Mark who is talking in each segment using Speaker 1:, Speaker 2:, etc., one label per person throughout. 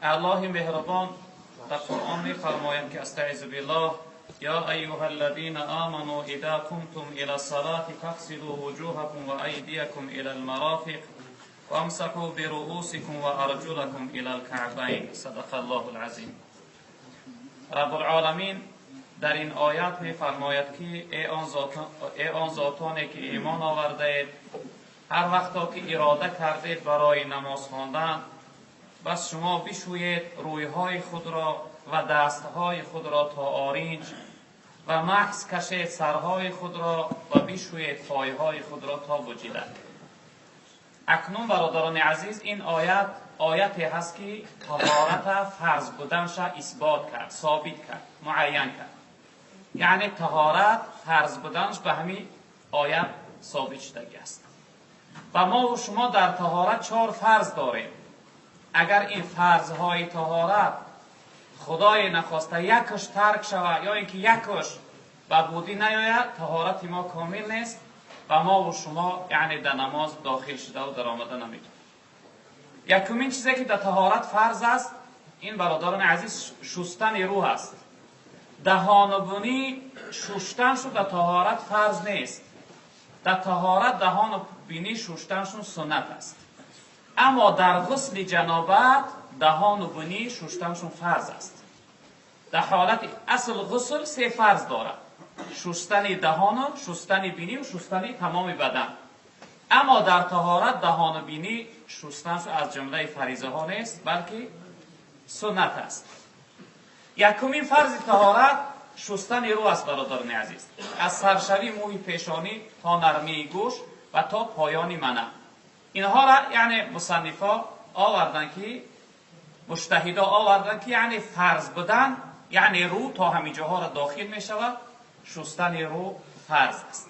Speaker 1: Аллоҳи меҳрубон дар Қуръон мефармояд ки استعذ بالله: یا ایها الذین آمنوا اذا قمتم الى الصلاة فاغسلوا وجوهكم وأيديكم الى المرافق وامسحوا برؤوسكم وارجلكم الى الكعبين. صدق الله العظیم. رب العالمین در این آیت میفرماید که ای آن ذاتانی که ایمان آورده اید، هر وقتا که اراده کردید برای نماز خواندن، بس شما بشویید رویهای خود را و دستهای خود را تا آرنج و محس کشید سرهای خود را و بشویید پایهای خود را تا بجیلک. اکنون برادران عزیز، این آیت آیتی هست که طهارت فرض بودنش اثبات کرد، ثابت کرد، معین کرد. یعنی طهارت فرض بودنش به همین آیت ثابت شدگی است. و ما و شما در طهارت 4 فرض داریم. اگر این فرضهای طهارت خدای نخواسته یکش ترک شود یا اینکه یکش به بودی نیاید، طهارت ما کامل نیست و ما و شما یعنی در نماز داخل شده و در آمده نمیتونیم. یکمین چیزی که در طهارت فرض است، این برادران عزیز، شستن روح است. دهان و بینی شستن شو در طهارت فرض نیست. در طهارت دهان و بینی شستنشون سنت است. اما در غسل جنابت دهان و بینی شستنشون فرض است. در حالت اصل غسل 3 فرض دارد: شستن دهان و شستن بینی و شستن تمام بدن. اما در طهارت دهان و بینی شستنش از جمله فریضه ها نیست، بلکه سنت است. یکمین فرض طهارت شستن رو است برادران عزیز، از سرشوی موی پیشانی تا نرمی گوش و تا پایان منه. اینها را یعنی مصنفا آوردن که مجتهدا آوردن که یعنی فرض بودن، یعنی رو تا همین جاها را داخل می شود، شستن رو فرض است.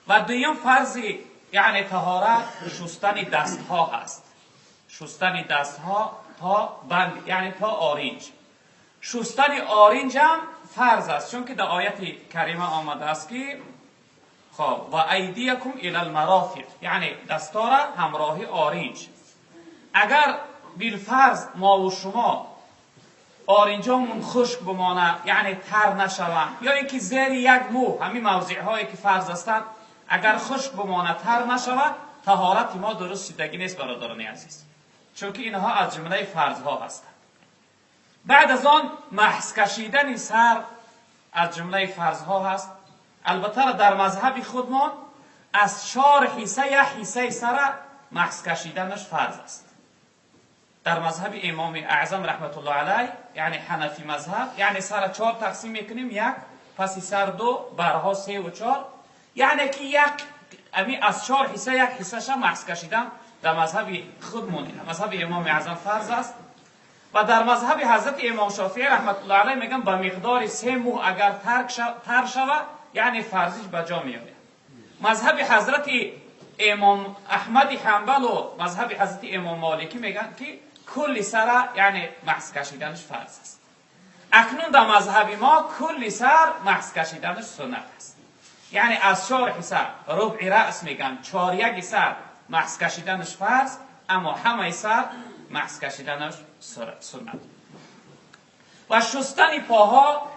Speaker 1: و دویم فرض یعنی طهارت شستن دست ها هست. شستن دست ها تا بند، یعنی تا آرنج. شستن آرنج هم فرض است، چون که در آیت کریمه آمده است که خب و ایدیکم الی المرافق، یعنی دستا را همراه آرنج. اگر بالفرض ما و شما آرنجامون خشک بمانه، یعنی تر نشوند، یا اینکه زیر یک مو، همین موضع هایی که فرض هستند، اگر خشک بمانه تر نشود، طهارت ما درست شدگی نیست برادران عزیز، چون که اینها از جمله فرض ها هستند. بعد از آن محس کشیدن سر از جمله فرض ها هست. البته در مذهب خودمان از 4 حصه یک حصه سر محس کشیدنش فرض است. در مذهب امام اعظم رحمت الله علیه، یعنی حنفی مذهب، یعنی سر 4 تقسیم میکنیم، 1 پس سر 2، برها 3 و 4، یعنی که یک امی از 4 حصه یک حصه ش محس کشیدن در مذهب خودمون، مذهب امام اعظم فرض است. و در مذهب حضرت امام شافعی رحمت الله علیه میگن به مقدار 3 مو اگر تر شود، یعنی فرضش به جا میآید. مذهب حضرت امام احمد حنبل و مذهب حضرت امام مالکی میگن که کل سر یعنی محس کشیدنش فرض است. اکنون در مذهب ما کل سر محس کشیدنش سنت است. یعنی از 4 حصه ربع رأس میگن، 4 1 سر محس کشیدنش فرض، اما همه سر محس کشیدنش سنت. و شستن پاها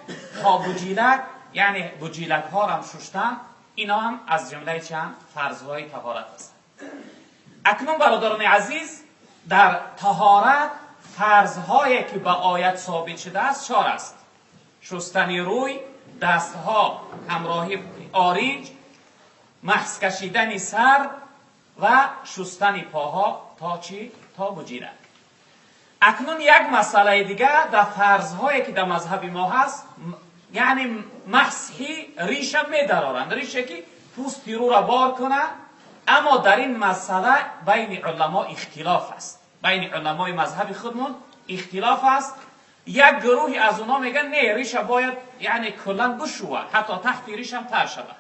Speaker 1: تا بجیلک، یعنی بجیلک ها را هم شستن، اینا هم از جمله چند فرضهای طهارت است. اکنون برادران عزیز، در طهارت فرضهایی که به آیت ثابت شده است 4 است: شستن روی، دستها همراهی آرنج، محس کشیدن سر و شستن پاها تا چی؟ تا بجیلک. اکنون یک مسئله دیگه در فرضهایی که در مذهب ما هست، یعنی مسحی ریشه میدرارند، ریشه که پوست رو را بار کنه. اما در این مسئله بین علما اختلاف است، بین علمای مذهب خودمون اختلاف است. یک گروهی از اونا میگن نه، ریشه باید یعنی کلا بشوه، حتی تحت ریشه هم تر شود.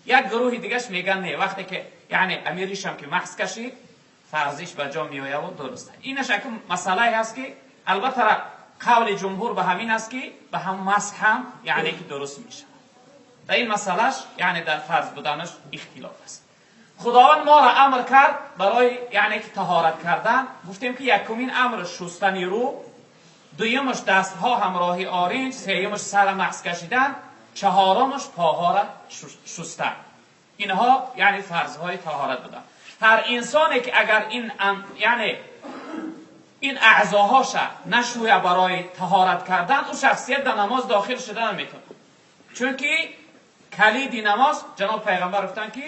Speaker 1: یک گروه دیگهش میگن نه، وقتی که یعنی امیر ریشه هم که محس کشید فرضش به جا میآید و درسته. اینش یک مسئله هست که البته قول جمهور به همین است که به هم مسح هم یعنی که درست میشه. در این مسئلهش یعنی در فرض بودنش اختلاف است. Худованд моро амр кард барои яъне ки таҳорат кардан. Гуфтем ки якумин амр шустани рӯ, дуюмаш дастҳо ҳамроҳи оринҷ, сеюмаш сар масҳ кашидан, чаҳорумаш поҳоро шустан. Инҳо яъне фарзҳои таҳорат буданд. Ҳар инсоне ки агар ин яъне ин аъзоҳоша нашӯя барои таҳорат кардан, ӯ шахсият дар намоз дохил шуда наметавонад. Чунки калиди намоз, ҷаноб пайғамбар гуфтанд ки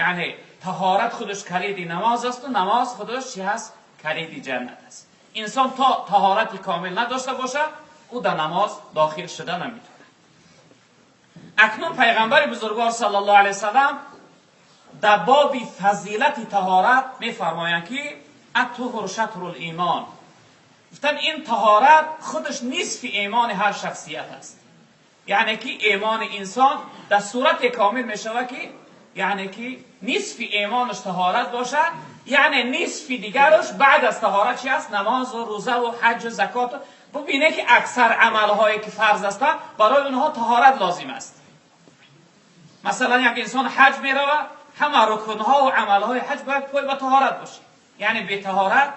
Speaker 1: яъне таҳорат худаш калиди намоз аст ва намоз худаш чӣ ҳаст? Калиди ҷаннат аст. Инсон то таҳорати комил надошта бошад, ӯ дар намоз дохил шуда наметавонад. Акнун пайғамбари бузургвор саллаллоҳу алайҳи васаллам дар боби фазилати таҳорат мефармоянд ки ат-туҳру шатрул имон. Гуфтанд ин таҳорат худаш нисфи имони ҳар шахсият аст. Яъне ки имони инсон дар сурате комил мешавад ки яъне ки нисфи имонаш таҳорат бошад, яъне нисфи дигараш баъд аз таҳорат чи аст? Намоз ва рӯза ва ҳаҷ ва закот. Бубинед ки аксар амалҳое ки фарз ҳастанд барои онҳо таҳорат лозим аст. Масалан як инсон ҳаҷ меравад, ҳама рукнҳо ва амалҳои ҳаҷ бояд пой ба таҳорат бошад. Яъне бетаҳорат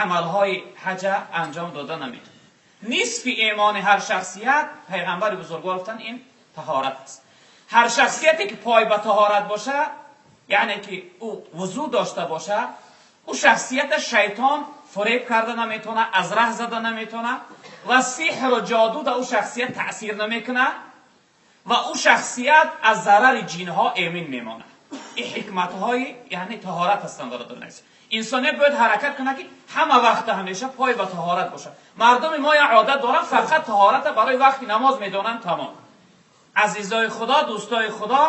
Speaker 1: амалҳои ҳаҷа анҷом дода наметавонад. Нисфи имони ҳар шахсият, пайғамбари бузургвор гуфтанд, ин таҳорат аст. Ҳар шахсияте ки пой ба таҳорат бошад, яъне ки ӯ вузӯ дошта бошад, ӯ шахсията шайтон фуреб карда наметавонад, аз раҳ зада наметавонад ва сиҳру ҷоду дар ӯ шахсият таъсир намекунад ва ӯ шахсият аз зарари ҷинҳо эмин мемонад. Ин ҳикматҳои яъне таҳорат ҳастанд, бародарони азиз. Инсоният бояд ҳаракат кунад ки ҳама вақт ҳамеша пой ба таҳорат бошад. Мардуми мо як одат доранд, фақат таҳората барои вақти намоз медонанд, тамом. Азизои Худо, дӯстои Худо,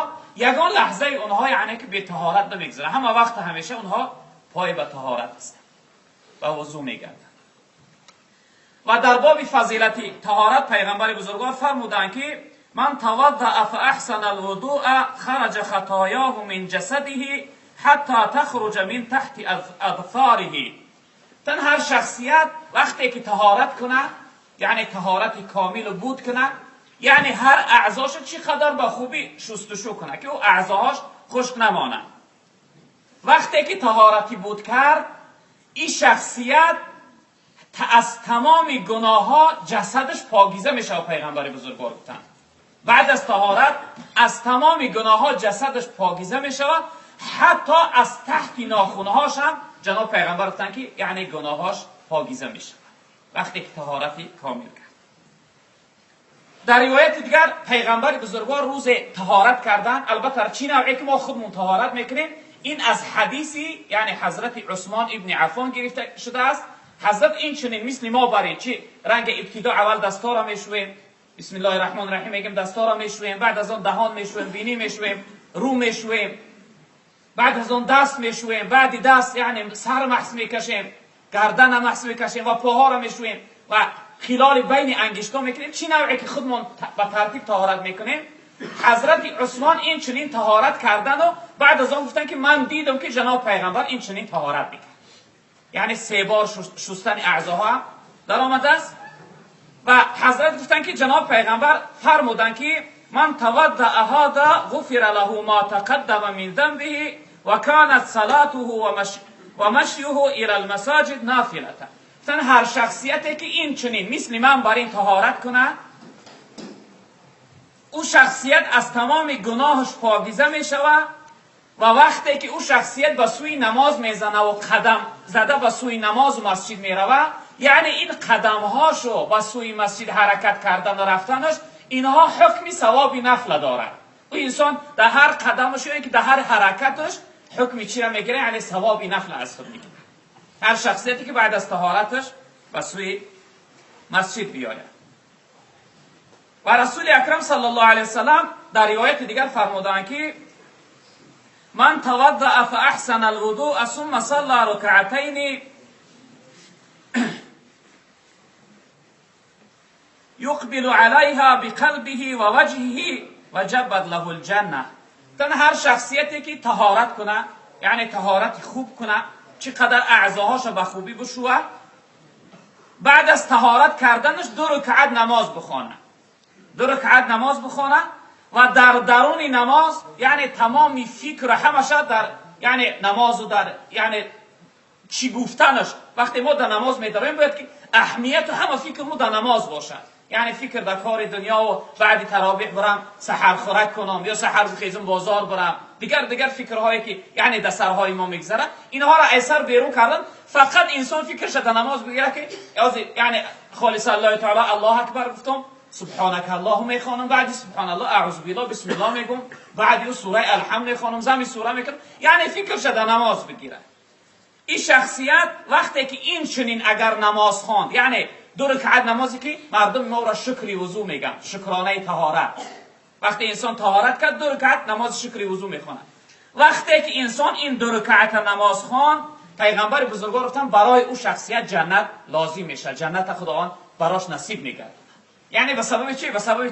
Speaker 1: ягон лаҳзаи онҳо яъне ки бетаҳорат намегузарад. Ҳама вақт ҳамеша онҳо пой ба таҳорат ҳастанд ва вузӯ мегарданд. Ва дар боби фазилати таҳорат пайғамбари бузургвор фармуданд ки ман таваддаъа фаахсана алвудуа хараҷа хатояҳу мин ҷасадиҳи ҳатта тахруҷа мин таҳти адфориҳи. Тан ҳар шахсият вақте ки таҳорат кунад, яъне таҳорати комилу буд кунад, яъне ҳар аъзошо чӣ қадар ба хубӣ шустушу кунад ки ӯ аъзоҳош хушк намонад. Вақте ки таҳорати буд кард, ин шахсият аз тамоми гуноҳҳо ҷасадаш покиза мешавад, пайғамбари бузургвор гуфтанд. Баъд аз таҳорат аз тамоми гуноҳҳо ҷасадаш покиза мешавад, ҳатто аз таҳти нохунҳош ҳам ҷаноб пайғамбар гуфтанд ки яъне гуноҳҳош покиза мешавад вақте ки таҳорати комил кард. Дар ривояти дигар пайғамбари бузургвор рӯзе таҳорат кардан, албатта чӣ навъе ки мо худмон таҳорат мекунем, ин аз ҳадиси яъне ҳазрати Усмон ибни Аффон гирифта шудааст. Ҳазрат ин чунин мисли мо барин чи ранги ибтидо аввал дастора мешӯем, бисмиллоҳи раҳмони раҳим мегӯем, дастора мешӯем, баъд аз он даҳон мешӯем, бинӣ мешӯем, рӯ мешӯем, баъд аз он даст мешӯем, баъди даст яъне сар маҳс мекашем, гардана маҳс мекашем ва поҳоро мешӯем ва хилоли байни ангиштҳо мекунем. Чӣ навъе ки худмон ба тартиб таҳорат мекунем, ҳазрати Усмон ин чунин таҳорат кардану баъд аз он гуфтанд ки ман дидам ки ҷаноб пайғамбар ин чунин таҳорат мекард. Яъне се бор шустани аъзоҳо дар омадааст. Ва ҳазрат гуфтанд ки ҷаноб пайғамбар фармуданд ки ман таваддаъа ҳада ғуфира лаҳу ма тақаддама мин занбиҳи ва канат салатуҳу ва машюҳу ила алмасоҷид нафилата. Гуфтанд ҳар шахсияте ки ин чунин мисли ман бар ин таҳорат кунад, ӯ шахсият аз тамоми гуноҳаш покиза мешавад ва вақте ки ӯ шахсият ба сӯи намоз мезана ва қадам зада ба сӯи намозу масҷид меравад, яъне ин қадамҳошо ба сӯи масҷид ҳаракат кардан ва рафтанаш, инҳо ҳукми савоби нафла дорад. Ӯ инсон дар ҳар қадамаш ё ин ки дар ҳар ҳаракаташ ҳукми чиро мегирад? Яъне савоби нафла аз худ мегирад. Ҳар шахсияте ки баъд аз таҳораташ ба сӯи масҷид биёяд. Ва расули акрам саллаллоҳу алайҳи васаллам дар ривояти дигар фармуданд ки ман таваддаъа фаахсана алвудуа сумма салла рукъатайни юқбилу алайҳа биқалбиҳи ва ваҷҳиҳи ваҷабат лаҳу лҷанна. Тан ҳар шахсияте ки таҳорат кунад, яъне таҳорати хуб кунад, чӣ қадар аъзоҳошо ба хубӣ бишӯяд, баъд аз таҳорат карданаш ду рукъат намоз бихонад, ду рукъат намоз бихонад و در درون نماز یعنی تمام فکر همش در یعنی نماز و در یعنی چی گفتنش. وقتی ما در نماز میداریم باید که اهمیت و همه فکر ما در نماز باشد. یعنی فکر در کار دنیا و بعد تراویح برم سحر خورک کنم یا سحر بخیزم بازار برم، دیگر فکرهایی که یعنی در سرهای ما میگذره، اینها را اثر بیرون کردن. فقط انسان فکرش در نماز بگیره که یعنی خالص الله تعالی الله اکبر گفتم، سبحانك الله میخوانم، بعدی سبحان الله اعوذ بالله بسم الله میگم، بعدی او سوره الحمد میخوانم، زمین سوره میکنم، یعنی فکرش در نماز بگیره. این شخصیت وقتی که این چنین اگر نماز خواند، یعنی دو رکعت نمازی که مردم ما را شکری وضو میگن، شکرانه طهارت، وقتی انسان طهارت کرد دو رکعت نماز شکری وضو میخواند. وقتی که انسان این دو رکعت نماز خواند، پیغمبر بزرگوار گفتن برای او شخصیت جنت لازم میشه، جنت خداوند براش نصیب میگرد. یعنی به سبب چی؟ به سبب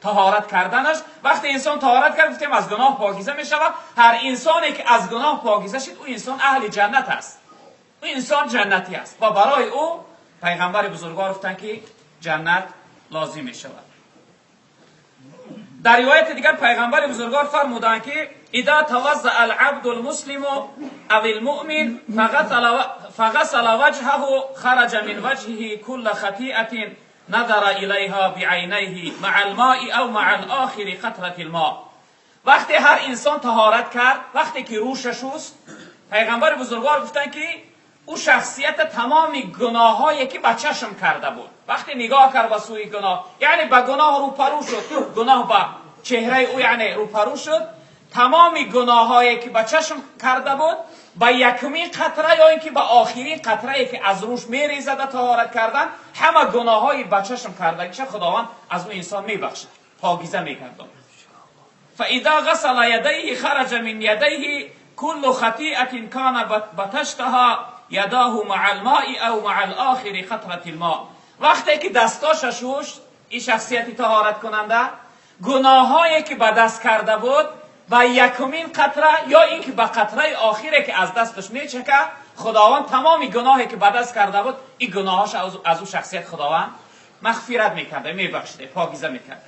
Speaker 1: طهارت کردنش. وقتی انسان طهارت کرد گفتیم از گناه پاکیزه میشود. هر انسانی که از گناه پاکیزه شد او انسان اهل جنت است، او انسان جنتی است و برای او پیغمبر بزرگوار گفتند که جنت لازم میشود. در روایت دیگر پیغمبر بزرگوار فرمودند که اذا توضأ العبد المسلم او المؤمن فغسل وجهه خرج من وجهه كل خطیئة نظر الیها بعینیه مع الماء او مع الآخر قطرة الماء. وقتی هر انسان طهارت کرد، وقتی که روش شست، پیغمبر بزرگوار گفتند که او شخصیت تمام گناهایی که به چشم کرده بود، وقتی نگاه کرد به سوی گناه، یعنی به گناه روپرو شد، گناه به چهره او یعنی روپرو شد، تمام گناهایی که به چشم کرده بود به یکمین قطره یا اینکه به آخرین قطره که از روش میریزد طهارت کردن، همه گناههای به چشم کرده خداوند از او انسان میبخشد، پاکیزه میکرد. فاذا غسل یدیه خرج من یدیه كل خطیئة کان بطشتها یداه مع الماء او مع الآخر قطرة الماء. وقتی که دستاش شوشت، این شخصیت طهارت کننده گناهایی که به دست کرده بود به یکمین قطره یا اینکه به قطره آخری که از دستش میچکه، خداوند تمام گناهی که به دست کرده بود این گناهاش از او شخصیت خداوند مغفرت میکرده، میبخشیده، پاکیزه میکرده.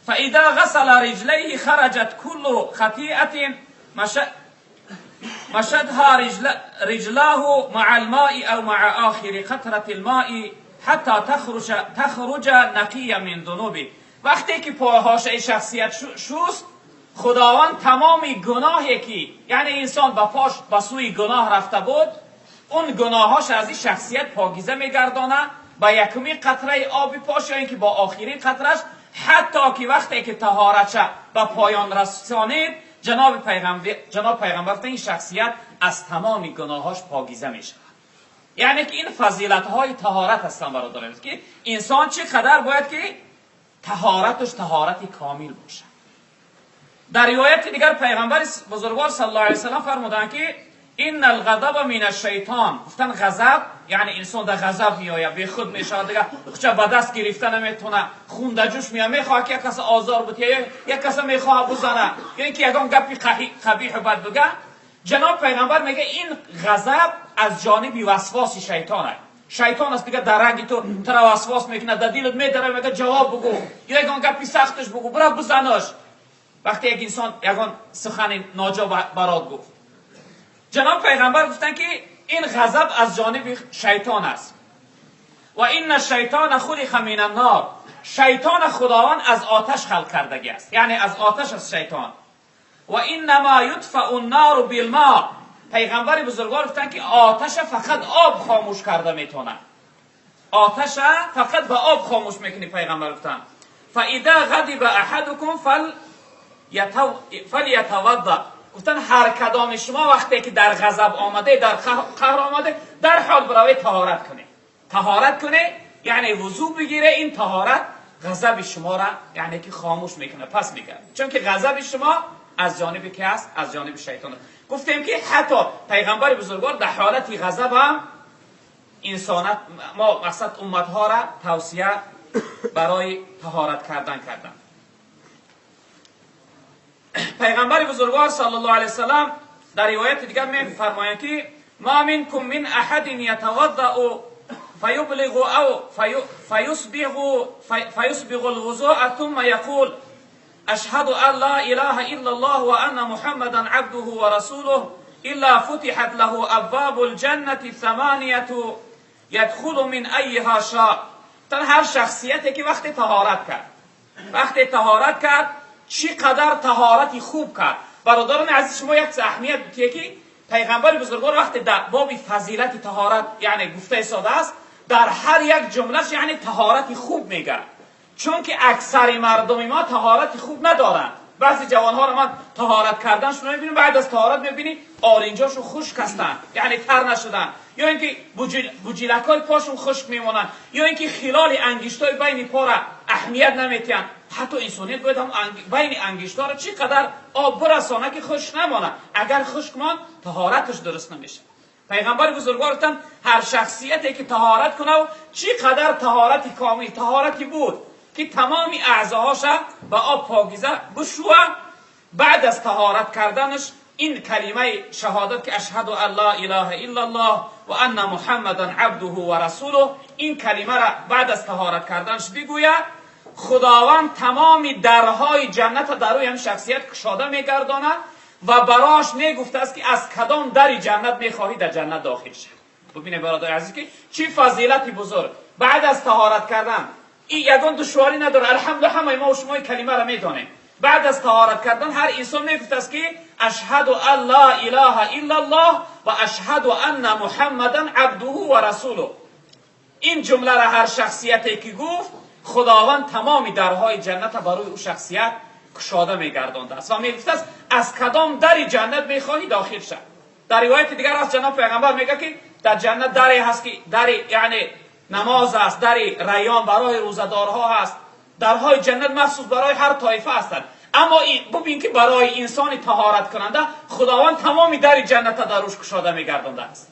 Speaker 1: فاذا غسل رجلیه خرجت كل خطیئة مشدها رجلاه مع الماء او مع آخر قطرة الماء حتی تخرج نقیا من ذنوبه. وقتی که پاهاش شخصیت شست، خداوند تمام گناهی که یعنی انسان با پاش به سوی گناه رفته بود، اون گناهاش از این شخصیت پاکیزه میگردانه با یکمین قطره آب پاش یا اینکه با آخرین قطرش، حتی که وقتی که طهارتش به پایان رسانید، جناب پیغمبر این شخصیت از تمام گناهاش پاکیزه میشه. یعنی که این فضیلت های طهارت هستن برادران، که انسان چقدر باید که طهارتش طهارت کامل باشه. در روایت دیگر پیغمبر بزرگوار صلی الله علیه و سلم فرمودند که ان الغضب من الشیطان. گفتن غضب یعنی انسان در غضب میآید، بی خود میشود، دیگه خودش به دست گرفته نمیتونه، خون در جوش میاد، میخواد که یک کس آزار بده، یک کس میخواد بزنه، یا اینکه یگان گپی قبیح و بد بگه. جناب پیغمبر میگه این غضب از جانب وسواس شیطانه. شیطان است دیگه، در رنگ تو ترا وسواس میکنه، در دلت میداره، میگه جواب بگو، یگان گپی سختش بگو، برو بزنش. وقتی یک انسان یگان سخن ناجا برات گفت، جناب پیغمبر گفتن که این غضب از جانب شیطان است. و این الشیطان خلق من النار. شیطان خداوند از آتش خلق کردگی است، یعنی از آتش از شیطان. و انما یطفأ النار بالماء. پیغمبر بزرگوار گفتن که آتش فقط آب خاموش کرده میتونه، آتش فقط به آب خاموش میکنی. پیغمبر گفتن فاذا غضب احدکم فلیتوضأ. گفتن هر کدام شما وقتی که در غضب آمده، در قهر آمده، در حال برای طهارت کنه، طهارت کنه یعنی وضو بگیره. این طهارت غضب شما را یعنی که خاموش میکنه، پس میکنه، چون که غضب شما از جانب که است، از جانب شیطان. گفتیم که حتی پیغمبر بزرگوار در حالت غضب هم انسانت ما مقصد امتها را توصیه برای طهارت کردن کردن. پیغمبر بزرگوار صلی الله علیه وسلم در روایت دیگر می فرمایند که ما منکم من احد یتوضأ فیبلغ او فیسبغ الوضوء ثم یقول أشهد أن لا إله إلا الله وأن محمدا عبده ورسوله إلا فتحت له أبواب الجنة الثمانية يدخل من أيها شاء. هر شخصیتی که وقتی طهارت کرد، وقتی طهارت کرد، چی قدر طهارتی خوب کرد. برادران عزیز، شما یک اهمیت بتیه که پیغمبر بزرگوار وقتی در باب فضیلت طهارت یعنی گفته ساده است، در هر یک جملهش یعنی طهارت خوب میگه، چون که اکثر مردم ما طهارت خوب ندارند. بعضی جوانها رو من طهارت کردنشون میبینیم، بعد از طهارت میبینی آرنجاشون خشک هستن، یعنی تر نشدن، یا اینکه بوجیلکای پاشون خشک میمونن، یا اینکه خلال انگشتای بین پا را اهمیت نمیتین. حتی انسانیت باید هم بین انگشتا را چی قدر آب برسانه که خشک نمانه. اگر خشک ماند طهارتش درست نمیشه. پیغمبر بزرگوار گفتن هر شخصیتی که طهارت کنه و چی قدر طهارتی کامل، طهارتی بود که تمام اعضاهاش به آب پاکیزه بشوه، بعد از طهارت کردنش این کلمه شهادت که اشهد ان لا اله الا الله و ان محمدا عبده و رسوله، این کلمه را بعد از طهارت کردنش بگوید، خداوند تمام درهای جنت در روی هم شخصیت کشاده میگرداند و براش میگفته است که از کدام در جنت میخواهی در جنت داخل شد. ببینید برادر عزیز که چی فضیلت بزرگ بعد از طهارت کردن. این یگان دشواری نداره، الحمدلله همه ما و شما این کلمه را میدانیم. بعد از طهارت کردن هر انسان میگفت است که اشهد ان لا اله الا الله و اشهد ان محمدا عبده و رسوله. این جمله را هر شخصیتی که گفت، خداوند تمام درهای جنت برای او شخصیت کشاده میگردانده است و میگفت است از کدام در جنت میخواهی داخل شد. در روایت دیگر از جناب پیغمبر میگه که در جنت دری هست که در یعنی نماز است، در ریان برای روزه‌دارها هست، درهای جنت مخصوص برای هر طایفه هستند. اما ببین که برای انسان طهارت کننده خداوند تمام در جنت در روش کشاده میگردانده است.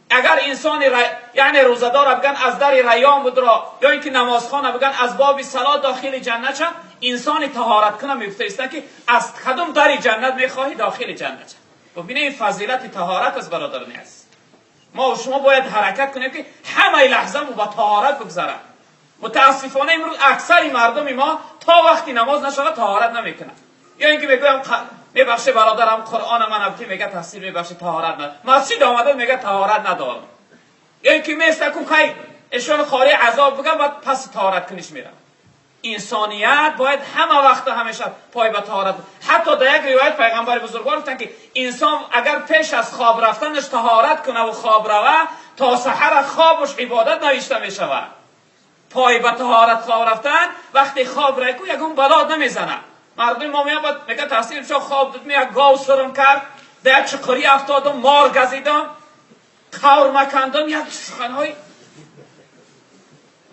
Speaker 1: اگر انسان یعنی روزه‌دار بگن از در ریان بدرا، یا اینکه نمازخانه بگن از باب صلات داخل جنت شد، انسان طهارت کنه میگفته است که از کدام در جنت میخواهی داخل جنت شد. ببینید این فضیلت طهارت است برادران عزیز. ما و شما باید حرکت کنیم که همه لحظه مو با طهارت بگذره. متاسفانه امروز اکثر مردم ما تا وقتی نماز نشود طهارت نمیکنن، یا اینکه میگویم میبخشه برادرم قرآن من ابتی میگه تفسیر میبخشه طهارت ندارم، مسجد آمده میگه طهارت ندارم، یا اینکه میسته کی ایشون خاری عذاب بگم بعد پس طهارت کنیش میرم. انسانیت باید همه وقت همیشه پای به طهارت. حتی در یک روایت پیغمبر بزرگوار گفتن که انسان اگر پیش از خواب رفتنش طهارت کنه و خواب روه، تا سحر خوابش عبادت نوشته میشود. پای به طهارت خواب رفتن وقتی خواب رای یکون بلا نمیزنه. مردم ما میاد میگه تحصیل شو خواب دید، میگه گاو سرم کرد، در چقری افتادم، مار گزیدم، قور مکندم، یک سخنهای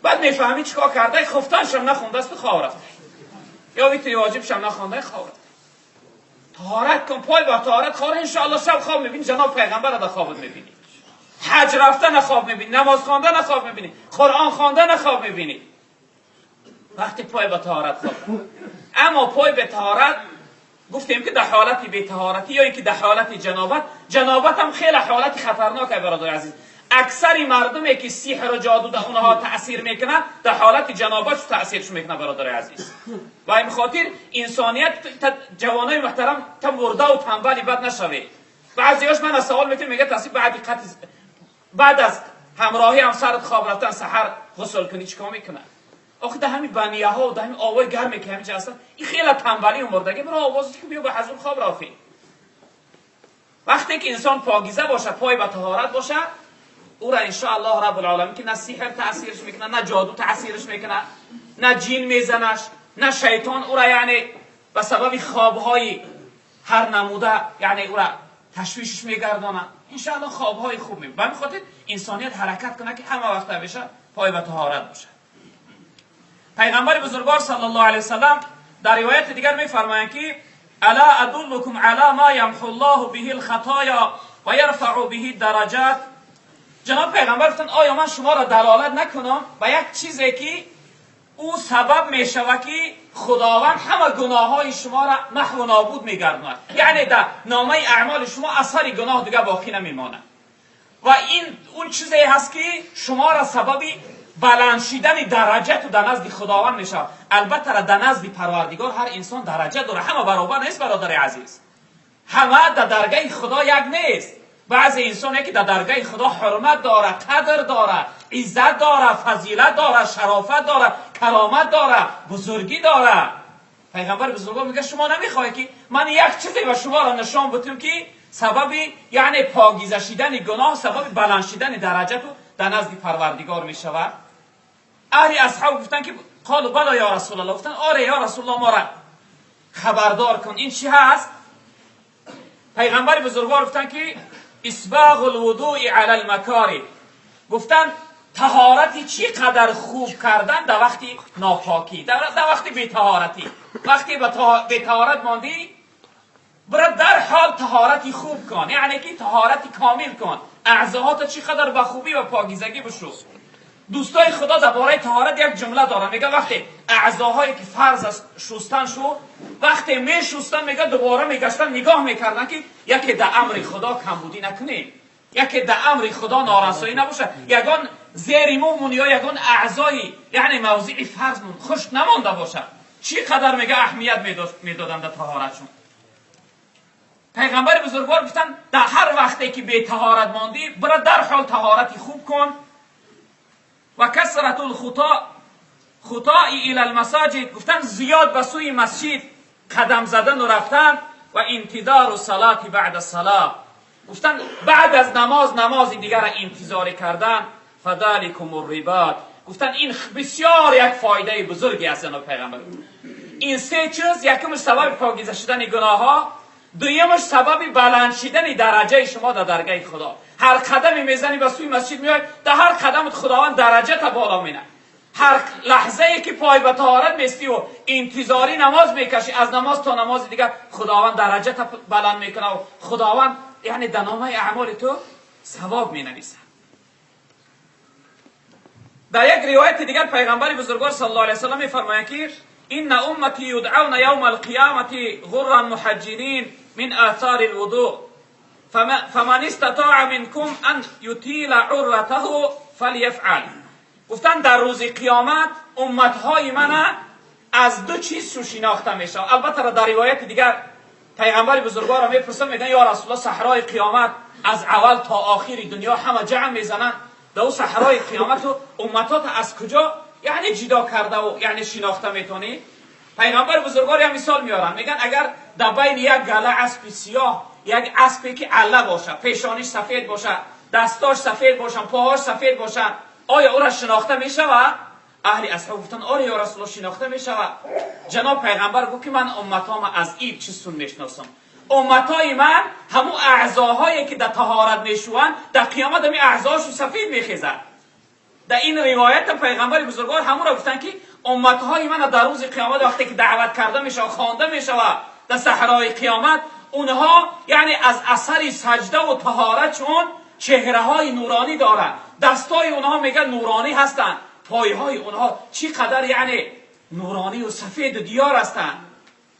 Speaker 1: بعد میفهمی چیکار کرده، خفتنشم نخونده است خواب رفته، یا ویتری واجبشم نخونده خواب رفته. طهارت کن، پای به طهارت خوار، انشاءالله شب خواب میبینی جناب پیغمبر را در خوابت میبینی، حج رفتن خواب میبینی، نماز خواندن خواب میبینی، قرآن خواندن خواب میبینی وقتی پای به طهارت خواب. اما پای به طهارت گفتیم که در حالت بی طهارتی یا اینکه در حالت جنابت، جنابت هم خیلی حالت خطرناکه برادر عزیز. اکثر مردمی که سحر و جادو در اونها تاثیر میکنه در حالت جنابت تاثیرش میکنه برادر عزیز. و این خاطر انسانیت جوانای محترم تا مرده و تنبلی بد نشوه. بعضیاش من سوال میکنم میگه تاثیر بعد از همراهی همسرت خواب رفتن سحر غسل کنی چیکار میکنه؟ آخه در همین بنیه ها و در همین آوای گرمی که همیشه هستن، این خیلی تنبلی و مردگی برای آوازی که بیا به حضور خواب رافی. وقتی که انسان پاکیزه باشه، پای به طهارت باشه، او را انشاءالله رب العالمین که نه سحر تاثیرش میکنه، نه جادو تاثیرش میکنه، نه جین میزنش، نه شیطان او را یعنی به سبب خوابهای هر نموده یعنی او را تشویشش میگردانه. انشاءالله خوابهای خوب میبینه. به همین خاطر انسانیت حرکت کنه که همه وقت همیشه پای به طهارت باشه. پیغمبر بزرگوار صلی الله علیه وسلم در روایت دیگر میفرمایند که الا ادلکم علی ما یمحو الله به الخطایا و یرفع به الدرجات. جناب پیغمبر گفتند آیا من شما را دلالت نکنم به یک چیزی که او سبب میشود که خداوند همه گناه های شما را محو و نابود میگرداند، یعنی در نامه اعمال شما اثر گناه دیگه باقی نمیماند و این اون چیزی هست که شما را سبب
Speaker 2: баланд шидани дараҷа ту дар назди Худованд мешавад. Албатта, дар назди Парвардигор ҳар инсон дараҷа дорад, ҳама баробар нест, бародари азиз, ҳама дар даргаҳи Худо як нест. Баъзе инсоне ки дар даргаҳи Худо ҳурмат дорад, қадр дорад, иззат дорад, фазилат дорад, шарофат дорад, каромат дорад, бузургӣ дорад. Пайғамбари бузургвор мегӯяд: шумо намехоҳед, ки ман як чизе ба шуморо нишон бутам, ки сабаби, яъне, покиза шидани гуноҳ, сабаби баланд шидани дараҷату дар назди Парвардигор мешавад? Аҳли асҳоб гуфтанд, ки قالوا بلى يا رسول الله. Гуфтанд: оре, ё Расулуллоҳ, моро хабардор кун, ин чӣ ҳаст? Пайғамбари бузургвор гуфтанд, ки إسباغ الوضوء على المكاره. Гуфтанд: таҳорати чӣ қадар хуб кардан дар вақти нопокӣ, дар вақти бетаҳоратӣ. Вақте бетаҳорат мондӣ, бира дарҳол таҳорати хуб кун, яъне ки таҳорати комил кун, аъзоҳото чӣ қадар ба хубӣ ва покизагӣ бишӯ. Дӯстои Худо, дар бораи таҳорат як ҷумла дорам. Мега, вақте аъзоҳое ки фарз аст шустан шуд, вақте мешустан, мега, дубора мегаштан, нигоҳ мекардан, ки яке дар амри Худо камбудӣ накунем, яке дар амри Худо норасоӣ набошад, ягон зери мумун ё ягон аъзои, яъне мавзеи фарзмун хушк намонда бошад. Чӣ қадар, мега, аҳамият медоданд дар таҳоратшон. Пайғамбари бузургвор гуфтанд: дар ҳар вақте ки бетаҳорат мондӣ, бира дарҳол таҳорати хуб кун. وكثرة الخطى إلى المساجد. Гуфтан: зиёд ба сӯи масҷид қадам задан рафтан. وانتظار الصلاة بعد الصلاة. Гуфтан: баъд аз намоз намози дигара интизорӣ кардан. فذلكم الرباط. Гуфтан: ин бисёр як фоидаи бузурге аст. Ҷаноб пайғамбар ин се чиз: якумаш сабаби покиза шудани гуноҳҳо, дуюмаш сабаби баланд шидани дараҷаи шумо дар даргаҳи Худо. Ҳар қадаме мезанӣ, ба сӯи масҷид меой, дар ҳар қадамат Худованд дараҷата боло менад. Ҳар лаҳзае ки пой ба таҳорат местиву интизорӣ намоз мекашӣ, аз намоз то намози дигар Худованд дараҷата баланд мекунад, Худованд, яъне, дар номаи аъмоли ту савоб менависад. Дар як ривояти дигар пайғамбари бузургвор صلى الله عليه وسلم мефармоянд, ки إن أمتي يدعون يوم القيامة غرا محجلين من آثار الوضوء، فمن استطاع منكم أن يطيل غرته فليفعل. Гуфтанд: дар рӯзи қиёмат умматҳои мана аз ду чиз шинохта мешавад. Албатта, дар ривояти дигар пайғамбари бузургворро мепурсанд, мегӯянд: ё Расулуллоҳ, саҳрои қиёмат аз аввал то охири дунё ҳама ҷамъ мезананд, дар ӯ саҳрои қиёмату умматота аз куҷо, яъне, ҷидо кардаву, яъне, шинохта метонӣ? Пайғамбари бузургвор як мисол меоранд, мегӯянд: агар дар байни як гала аспи сиёҳ як аспе ки алла бошад, пешониш сафед бошад, дастош сафед бошанд, поҳош сафед бошанд, оё ӯра шинохта мешавад? Аҳли асҳоб гуфтанд: оре, ё Расулуллоҳ, шинохта мешавад. Ҷаноб пайғамбар гуфт, ки ман умматома аз ин чизтун мешиносам: умматҳои ман ҳамун аъзоҳое ки дар таҳорат мешӯванд, дар қиёмат ҳамин аъзоҳошон сафед мехезад. Дар ин ривоята пайғамбари бузургвор ҳамонро гуфтанд, ки умматҳои мана дар рӯзи қиёмат, вақте ки даъват карда мешавад, хонда мешавад дар саҳрои қиёмат, онҳо, яъне, аз асари саҷдаву таҳорат чун чеҳраҳои нуронӣ доранд, дастҳои онҳо, мегӯяд, нуронӣ ҳастанд, пойҳои онҳо чӣ қадар, яъне, нуронию сафеду диёр ҳастанд.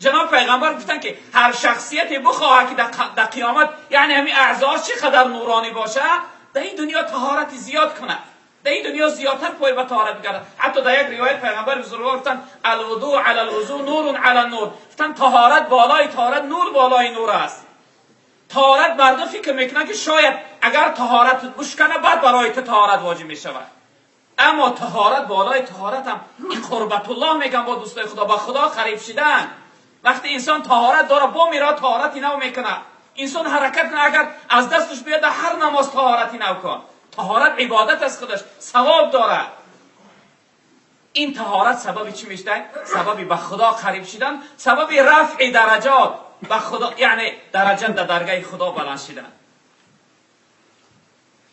Speaker 2: Ҷаноб пайғамбар гуфтанд, ки ҳар шахсияте бихоҳад, ки дар қиёмат, яъне, ҳамин аъзоаш чӣ қадар нуронӣ бошад, дар ин дунё таҳорати зиёд кунад, дар ин дунё зиёдтар пой ба таҳорат бигардад. Ҳатто дар як ривоят пайғамбари бузургвор гуфтанд: الوضوء على الوضوء نور على نور. Гуфтанд: таҳорат болои таҳорат нур болои нур аст. Таҳорат, мардум фикр мекунанд, ки шояд агар таҳорат бушкана, баъд барои ту таҳорат воҷиб мешавад, аммо таҳорат болои таҳорат ҳам ин قربة الله мегӯям бо дӯстои Худо, ба Худо қариб шидан. Вақте инсон таҳорат дора, бо мера таҳорати нав мекунад. Инсон ҳаракат кунад, агар аз дасташ биёд, ҳар намоз таҳорати нав кун. Таҳорат ибодат аст, худаш савоб дорад. Ин таҳорат сабаби чӣ мешавад? Сабаби ба Худо қариб шидан, сабаби рафъи дараҷот ба Худо, яъне дараҷа дар даргаҳи Худо баланд шидан.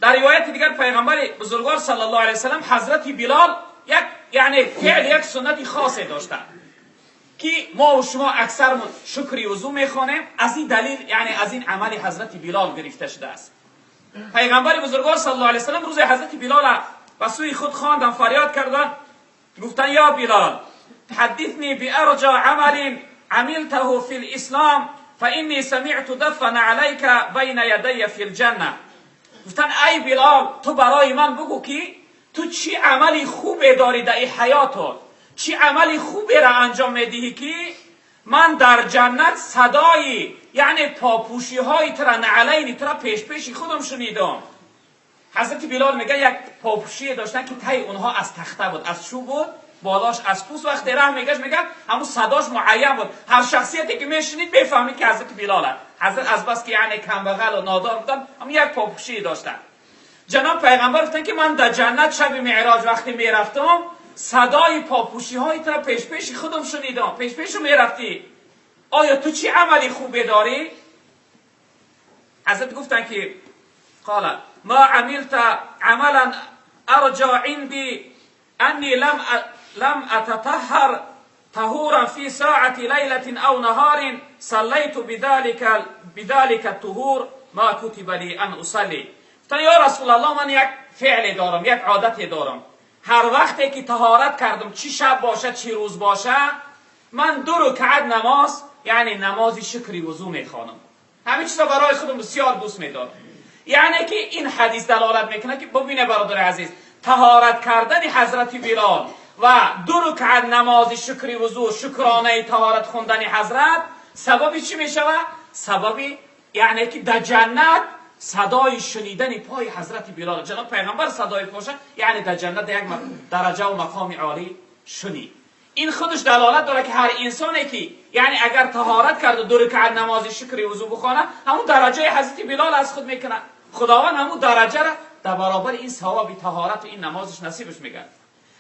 Speaker 2: Дар ривояти дигар пайғамбари бузургвор صلى الله عليه وسلم, ҳазрати Билол як, яъне, феъл, як суннати хосе доштанд, ки мо ва шумо аксармон шукри вузӯ мехонем, аз ин далил, яъне аз ин амали ҳазрати Билол гирифта шудааст. Пайғамбари бузургвор صلى الله عليه وسلم рӯзе ҳазрати Билола ба сӯи худ хонданд, фарёд карданд, гуфтанд: يا بلال، حدثني بأرجى عمل عملته في الإسلام، فإني سمعت دف نعليك بين يدي في الجنة. Гуфтанд: ай Билол, ту барои ман бугӯ, ки تو چی عملی خوبه داری در این حیاتت؟ چی عملی خوبه را انجام میدهی که من در جنت صدای یعنی پاپوشی های ترا نعلین ترا پیش پیش خودم شنیدم. حضرت بلال میگه یک پاپوشی داشتن که تای اونها از تخته بود، از چوب بود، بالاش از پوست. وقتی راه میگشت میگه همون صداش معین بود، هر شخصیتی که میشنید بفهمید که حضرت بلال است. حضرت از بس که یعنی کمبغل و نادار بودن هم یک پاپوشی داشتن. جناب پیغمبر گفتن که من در جنت شب معراج وقتی میرفتم صدای پاپوشی های ترا پیش پیش خودم شنیدم، پیش پیشو میرفتی، آیا تو چی عملی خوبه داری؟ حضرت گفتن که قال ما عملت عملا ارجا عندي اني لم اتطهر طهورا في ساعة ليلة او نهار صليت بذلك الطهور ما كتب لي ان اصلي. گفتن یا رسول الله من یک فعل دارم، یک عادت دارم، هر وقتی که طهارت کردم چی شب باشه چی روز باشه من 2 رکعت نماز یعنی نماز شکری وضو میخوانم. همه چیزا برای خودم بسیار دوست میدارم. یعنی که این حدیث دلالت میکنه که ببینه برادر عزیز، طهارت کردن حضرت بلال و 2 رکعت نماز شکری وضو، شکرانه طهارت خوندن حضرت سبب چی میشوه؟ سبب یعنی که در جنت صدای شنیدن پای حضرت بلال، جناب پیغمبر صدای پاشه یعنی در جنت یک درجه و مقام عالی شنید. این خودش دلالت داره که هر انسانی که یعنی اگر طهارت کرد و 2 رکعت نماز شکری وضو بخونه همون درجه حضرت بلال از خود میکنه. خداوند همون درجه را در برابر این ثواب طهارت و این نمازش نصیبش میگرد.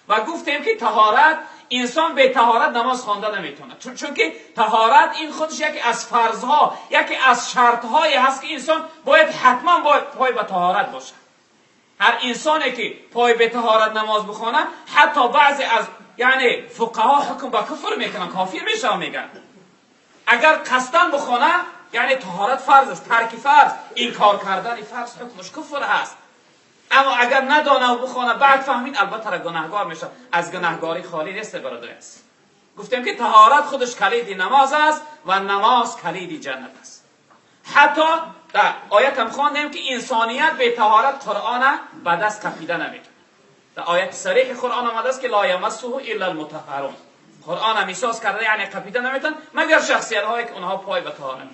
Speaker 2: و گفتیم که طهارت، انسان به طهارت نماز خوانده نمیتونه، چون که طهارت این خودش یکی از فرضها، یکی از شرطهایی هست که انسان باید حتما باید پای به طهارت باشه. هر انسانی که پای به طهارت نماز بخونه، حتی بعضی از یعنی فقها حکم به کفر میکنن، کافر میشه میگن. اگر قصدن بخونه یعنی طهارت فرض است، ترک فرض، انکار کردن فرض حکمش کفر هست. اما اگر ندانه و بخونه بعد فهمید البته را گناهگار میشه، از گناهگاری خالی نیست برادر است. گفتیم که طهارت خودش کلید نماز است و نماز کلید جنت است. حتی در آیت هم خواندیم که انسانیت به طهارت قرآن به دست کفیده نمیتونه. در آیت صریح قرآن آمده است که لا یمسه الا المطهرون. قرآن هم احساس کرده یعنی قپیده نمیتون مگر شخصیت هایی که اونها پای به طهارت.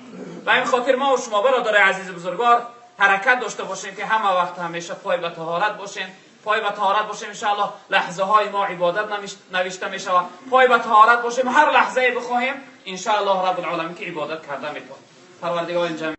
Speaker 2: و این خاطر ما و شما برادر عزیز بزرگوار حرکت داشته باشیم که همه وقت همیشه پای به طهارت باشیم، پای به طهارت باشیم ان شاء الله لحظه های ما عبادت نوشته میشه. پای به طهارت باشیم هر لحظه بخواهیم ان شاء الله رب العالمین که عبادت کرده میتونیم. پروردگار